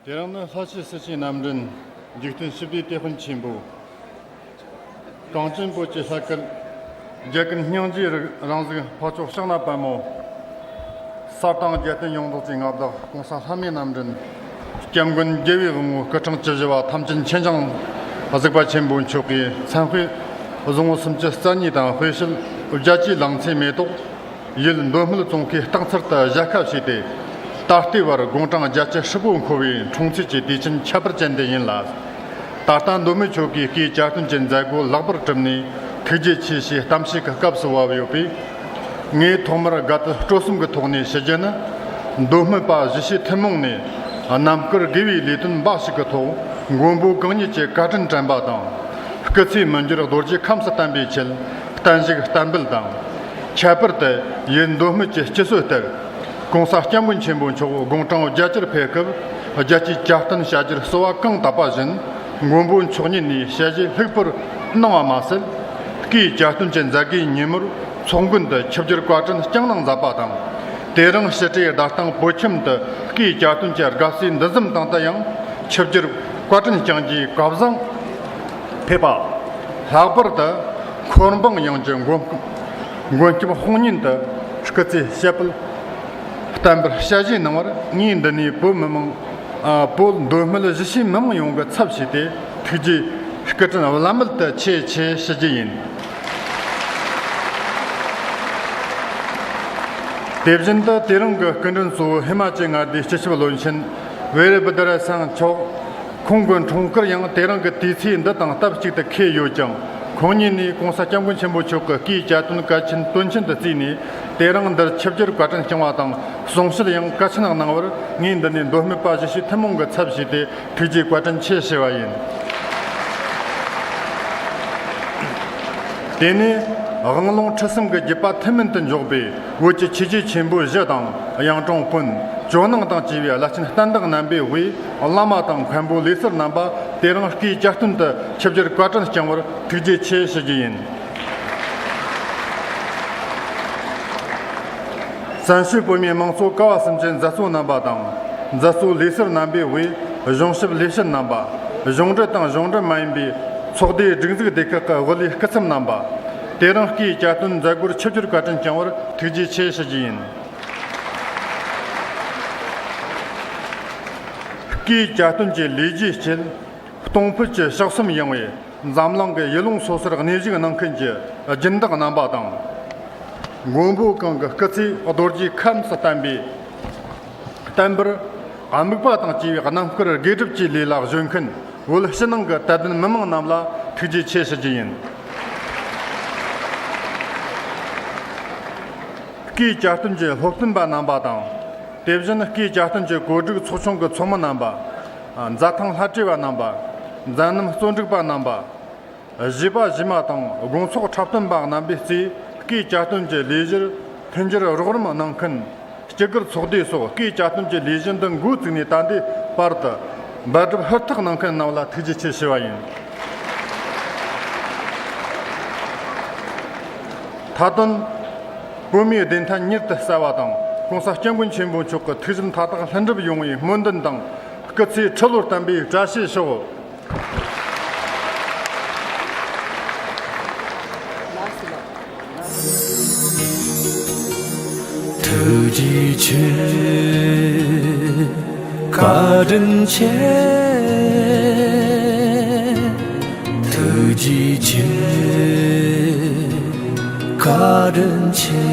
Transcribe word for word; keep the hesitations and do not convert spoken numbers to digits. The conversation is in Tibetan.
དེ་རིང་ནི་ལྷ་ཆོས་སྲིད་ཆེན་རྣམ་འདྲེན། འཇིག་རྟེན་ཞི་བདེའི་དེད་དཔོན་ཆེན་པོ། གངས་ཅན་བོད་ཀྱི་ལྷ་སྐལ། རྒྱལ་ཀུན་སྙིང་རྗེའི་རིགས་རང་གཟུགས་འཕགས་མཆོག་ཕྱག་ན་པདྨོ། ས་ གསར་དང་རྒྱལ་བསྟན་ཡོངས་རྫོགས་ཀྱི་མངའ་བདག་༸གོང་ས་ལྷ་མིའི་རྣམ་འདྲེན། སྐྱབས་མགོན་རྒྱལ་བའི་དབང་པོ་སྐུ་ཕྲེང་བཅུ་བཞི་པ་ཐམས་ཅད་མཁྱེན་ཅིང་གཟིགས་པ་ཆེན་པོ་མཆོག་གིས་མཚན་དཔེ་བཟང་པོ་སུམ་ཅུ་རྩ་གཉིས་དང་དཔེ་བཤད་བརྒྱད་ཅུའི་ལང་ཚོའི་མེ་ཏོག་ཡུལ་མདོ་སྨད་ཙོང་ཁའི་སྟག་འཚེར་དུ་ཞལ་ཁ་ཕྱེས་ཏེ། ད་ལྟའི་བར་དགུང་གྲངས་བརྒྱད་ཅུ་ཧྲིལ་པོ་འཁོར་བའི་འཁྲུངས་ཚེས་ཀྱི་དུས་ཆེན་ཁྱད་པར་ཅན་དེ་ཡིན་ལ། ད་ལྟ་མདོ་སྨད་ཆོལ་ཁའི་སྐུའི་གྱ་སྟོན་གྱི་མཛད་སྒོ་ལེགས་པར་གྲུབ་ནས་ཐུགས་རྗེ་ཆེ་ཞེས་གཏམ་བཤད་ཀྱི་སྐབས་སུ་བབས་ཡོད་པས། ངས་ཐོག་མར་དགའ་དད་སྤྲོ་གསུམ་གྱི་ཐོག་ནས་ཞུ་རྒྱུ་ནི། མདོ་སྨད་པ་གཞིས་བྱེས་ཐུན་མོང་ནས་རྣམ་དཀར་དགེ་བའི་ལས་དོན་འབའ་ཞིག་གི་ཐོག་མགོན་པོ་གང་ཉིད་ཀྱི་བཀའ་དྲིན་དྲན་པ་དང་། སྐུ་ཚེ་མི་འགྱུར་རྡོ་རྗེ་ཁམས་སུ་བརྟན་པའི་ཆེད་བརྟན་བཞུགས་བསྟར་འབུལ་དང་། ཁྱད་པར་དུ་ཡུལ་མདོ་སྨད་ཀྱི་སྤྱི་སྲོལ་ལྟར། ༸གོང་ས་༸སྐྱབས་མགོན་ཆེན་པོ་མཆོག་དགུང་གྲངས་བརྒྱད་ཅུར་ཕེབས་སྐབས་རྒྱལ་སྤྱིའི་གྱ་སྟོན་བྱ་རྒྱུར་གསོལ་བ་གང་བཏབ་པ་བཞིན། མགོན་པོ་མཆོག་ཉིད་ནས་ཞལ་བཞེས་ལྷུག་པོར་གནང་བ་མ་ཟད། སྐུའི་གྱ་སྟོན་གྱི་མཛད་སྒོའི་ཉིན་མོར་ཚོགས་མགོན་དུ་ཆིབས་བསྒྱུར་བཀའ་དྲིན་བསྐྱངས་གནང་མཛད་པ་དང་། དེ་རིང་ཕྱི་དྲོའི་བརྡ་སྟངས་བོད་ཁྱིམ་དུ་སྐུའི་གྱ་སྟོན་གྱི་དགའ་བསུའི་འདུ་འཛོམས་སྟེང་དུ་ཡང་ཆིབས་བསྒྱུར་བཀའ་དྲིན་བསྐྱངས་རྒྱུའི་སྐལ་བཟང་ཕེབས་པ། ལྷག་པར་དུ་འཁོར་འབངས་ཡོངས་ཀྱི་མགོན་མགོན་སྐྱབས་དཔུང་གཉེན་དུ་སྐུ་ཚེ་ཞབས་པད་བརྟན་པར་ཞལ་བཞེས་གནང་བར། ངས་འདི་ནས་བོད་མི་མང་། ཨ། བོད་མདོ་སྨད་གཞིས་བྱེས་མི་མང་ཡོངས་ཀྱི་ཚབ་བྱས་ཏེ་ཐུགས་རྗེ་སྐུ་དྲིན་བླ་མེད་དུ་ཆེ་ཆེ་ཞུ་རྒྱུ་ཡིན། དེ་བཞིན་དུ་དེ་རིང་གི་སྐུ་མགྲོན་གཙོ་བོ་ཧི་མ་ཅལ་མངའ་སྡེའི་སྤྱི་ཁྱབ་བློན་ཆེན་ཝེ་རི་བྷ་དར་སང་མཆོག་ཁོང་གི་འཁྲུངས་སྐར་ཡང་དེ་རིང་གི་དུས་ཚེས་འདི་དང་སྟབས་གཅིག་ཏུ་འཁེལ་ཡོད་ཀྱང་། ཁོང་ཉིད་ནས་༸གོང་ས་༸སྐྱབས་མགོན་ཆེན་པོ་མཆོག་གི་སྐུའི་གྱ་སྟོན་གལ་ཆེན་དོན་ཆེན་དུ་བརྩིས་ནས། དེ་རིང་འདིར་ཆིབས་བསྒྱུར་བཀའ་དྲིན་བསྐྱངས་པ་དང་། གསུང་བཤད་ཡང་གལ་ཆེན་གནང་བར། ངས་འདི་ནས་མདོ་སྨད་པ་གཞིས་བྱེས་ཐུན་མོང་གི་ཚབ་བྱས་ཏེ་ཐུགས་རྗེ་བཀའ་དྲིན་ཆེ་ཞུ་བ་ཡིན། དེ་ནས་དབང་ལུང་ཁྲིད་གསུམ་གྱི་བརྒྱུད་པ་ཐུན་མིན་དུ་འཇོག་པའི་བོད་ཀྱི་ཆོས་བརྒྱུད་ཆེན་པོ་བཞི་དང་། གཡུང་དྲུང་བོན། ཇོ་ནང་དང་བཅས་པའི་བླ་ཆེན་བསྟན་བདག་རྣམ་པའི་དབུས་བླ་མ་དང་མཁན་པོ་ལས་ཟུར་རྣམ་པ་དེ་རིང་སྐུའི་གྱ་སྟོན་དུ་ཆིབས་བསྒྱུར་བཀའ་དྲིན་བསྐྱངས་པར་ཐུགས་རྗེ་ཆེ་ཞུ་རྒྱུ་ཡིན། བཙན་བྱོལ་བོད་མིའི་དམངས་གཙོ་ཀ་བ་གསུམ་གྱི་མཛད་གཙོ་རྣམ་པ་དང་། མཛད་གཙོ་ལས་ཟུར་རྣམ་པའི་དབུས་གཞུང་ཞབས་ལས་བྱེད་རྣམ་པ། གཞུང་འབྲེལ་དང་གཞུང་འབྲེལ་མ་ཡིན་པའི་ཚོགས་སྡེའི་སྒྲིག་འཛུགས་སྡེ་ཁག་གི་དབུ་ལས་སྐུ་ཚབ་རྣམ་པ། དེ་རིང་སྐུའི་གྱ་སྟོན་མཛད་སྒོར་ཆིབས་བསྒྱུར་བཀའ་དྲིན་བསྐྱངས་པར་ཐུགས་རྗེ་ཆེ་ཞུ་རྒྱུ་ཡིན། སྐུའི་གྱ་སྟོན་གྱི་ལས་རྒྱུའི་དཀྱིལ། གཏོང་ཕོད་ཀྱི་ཕྱག་གསུམ་ཡངས་པས་འཛམ་གླིང་གི་ཡུལ་ལུང་སོ་སོར་གནས་བཞུགས་གནང་མཁན་གྱི་སྦྱིན་བདག་རྣམ་པ་དང་། མགོན་པོ་གང་གི་སྐུ་ཚེ་རྡོ་རྗེ་ཁམས་སུ་བརྟན་པའི་བརྟན་པར། དམིགས་པ་དང་བཅས་པའི་རྣམ་དཀར་དགེ་སྒྲུབ་ཀྱི་ལས་ལ་གཞོལ་མཁན་བོད་ཕྱི་ནང་གི་དད་ལྡན་མི་མང་རྣམས་ལ་ཐུགས་རྗེ་ཆེ་ཞུ་རྒྱུ་ཡིན། སྐུའི་གྱ་སྟོན་གྱི་སློབ་སྟོན་པ་རྣམ་པ་དང་། དེ་བཞིན་སྐུའི་གྱ་སྟོན་གྱི་གོ་སྒྲིག་ཚོགས་ཆུང་གི་ཚོགས་མི་རྣམ་པ། མཛའ་ཐང་ལྷ་བྲིས་པ་རྣམ་པ། མཛད་རྣམ་གཙོ་འགྲིག་པ་རྣམ་པ། གཞས་པ་གཞས་མ་དང་དགོང་ཚོགས་འཁྲབ་སྟོན་པ་རྣམ་པས་གཙོས་སྐུའི་གྱ་སྟོན་གྱི་ལས་གཞིར་མཐུན་འགྱུར་རོགས་རམ་གནང་མཁན། སྤྱི་སྒེར་ཚོགས་སྡེ་སོགས་སྐུའི་གྱ་སྟོན་གྱི་ལས་གཞི་འདི་འགོ་བཙུགས་ནས་ད་ལྟའི་བར་དུ་འབད་སྒྲུབ་ཧུར་ཐག་གནང་མཁན་རྣམས་ལ་ཐུགས་རྗེ་ཆེ་ཞུ་བ་ཡིན། མཐའ་དོན། བོད་མིའི་བདེན་མཐའ་མྱུར་དུ་གསལ་བ་དང་༸གོང་ས་༸སྐྱབས་མགོན་ཆེན་པོ་མཆོག་གི་ཐུགས་བཞེད་མཐའ་དག་ལྷུན་གྲུབ་ཡོང་བའི་སྨོན་འདུན་དང་། སྐུ་ཚེ་ཁྲི་ལོར་བརྟན་པའི་བཀྲ་ཤིས་ཤོག། ཐུགས་རྗེ་ཆེ། བཀའ་དྲིན་ཆེ། ཐུགས་རྗེ་ཆེ། བཀའ་དྲིན་ཆེ།